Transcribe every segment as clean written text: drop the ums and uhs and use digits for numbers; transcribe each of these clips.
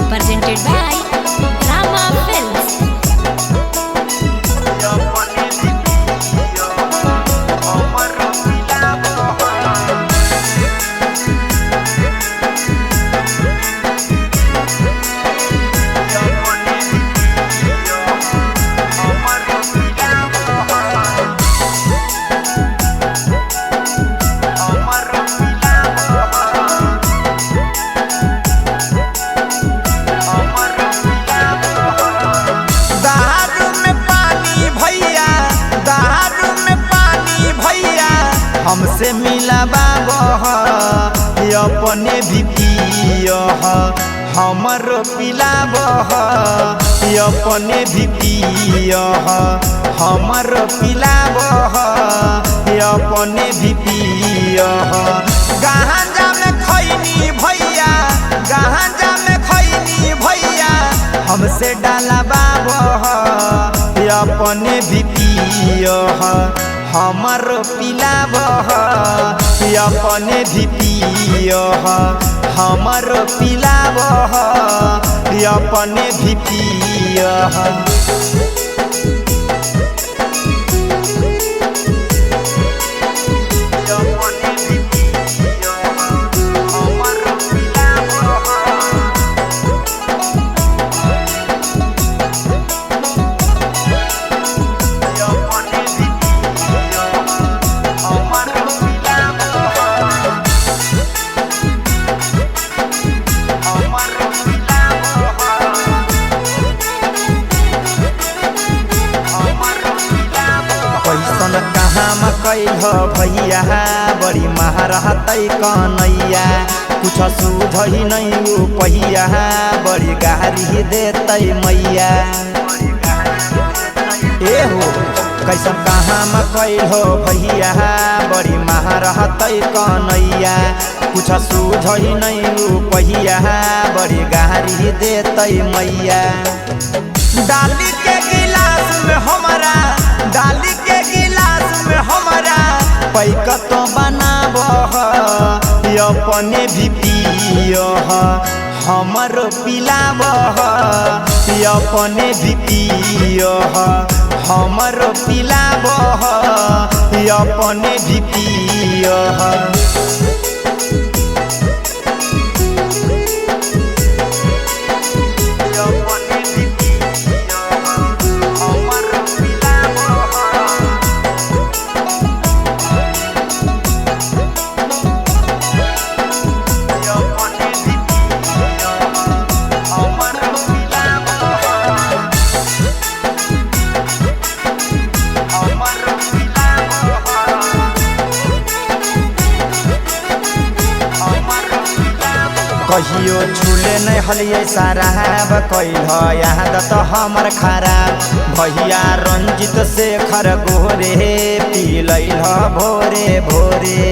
Presented by Rama Films. दारू में पानी भैया, दारू में पानी भैया, हमसे मिला बाबा अपने भी पिय, हमरो पिलाबह अपने भी पिय, हमरो पिलाबह अपने भी पिय। गांजा में खैनी भैया, गांजा में खैनी भैया, हमसे डाला बाबह अपने भी पिय, हमरो पिलाबह अपने भी पिय, हमरो पिलाबह अपने भी पिय। कैसन कहाँ कैल भैया, बड़ी महारहतै कन्हैया, कुछ सुझै नै पहिया, बड़ी गारी देतै मैया। ए हो कैसन कहाँ कैल भैया, बड़ी महारहतै कन्हैया, कुछ सुझै नै पहिया, बड़ी गारी देतै मैया। डाली के गिलास में हमारा, डाली के गिलास में हमारा, पैक तो बनाबह अपने भी पिय, हमरो पिलाबह अपने भी पिय, हमरो पिलाबह अपने भी पिय। कहियो छुले नै हलियै शराब, कैल आदत हमर खराब, भैया रंजित शेखर गोरे पिलैल भोरे भोरे।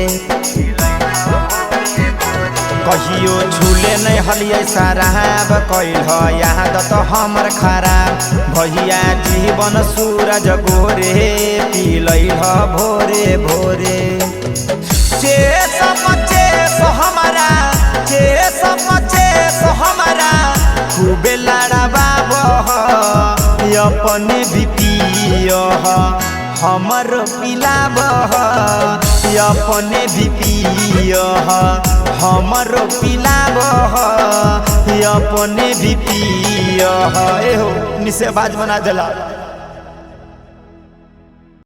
कहियो छुले नै हलियै शराब, कैल आदत हमर खराब, भैया जीवन सूरज गोरे पिलैल भोरे भोरे। चेस चेस हमारा, चेस चेस हमारा, खूबे लड़ाबाबह अपने भी पिय, हमरो पिलाबह अपने भी पिय, हमरो पिलाबह अपने भी पिय। एहो निसेबाज बना देला।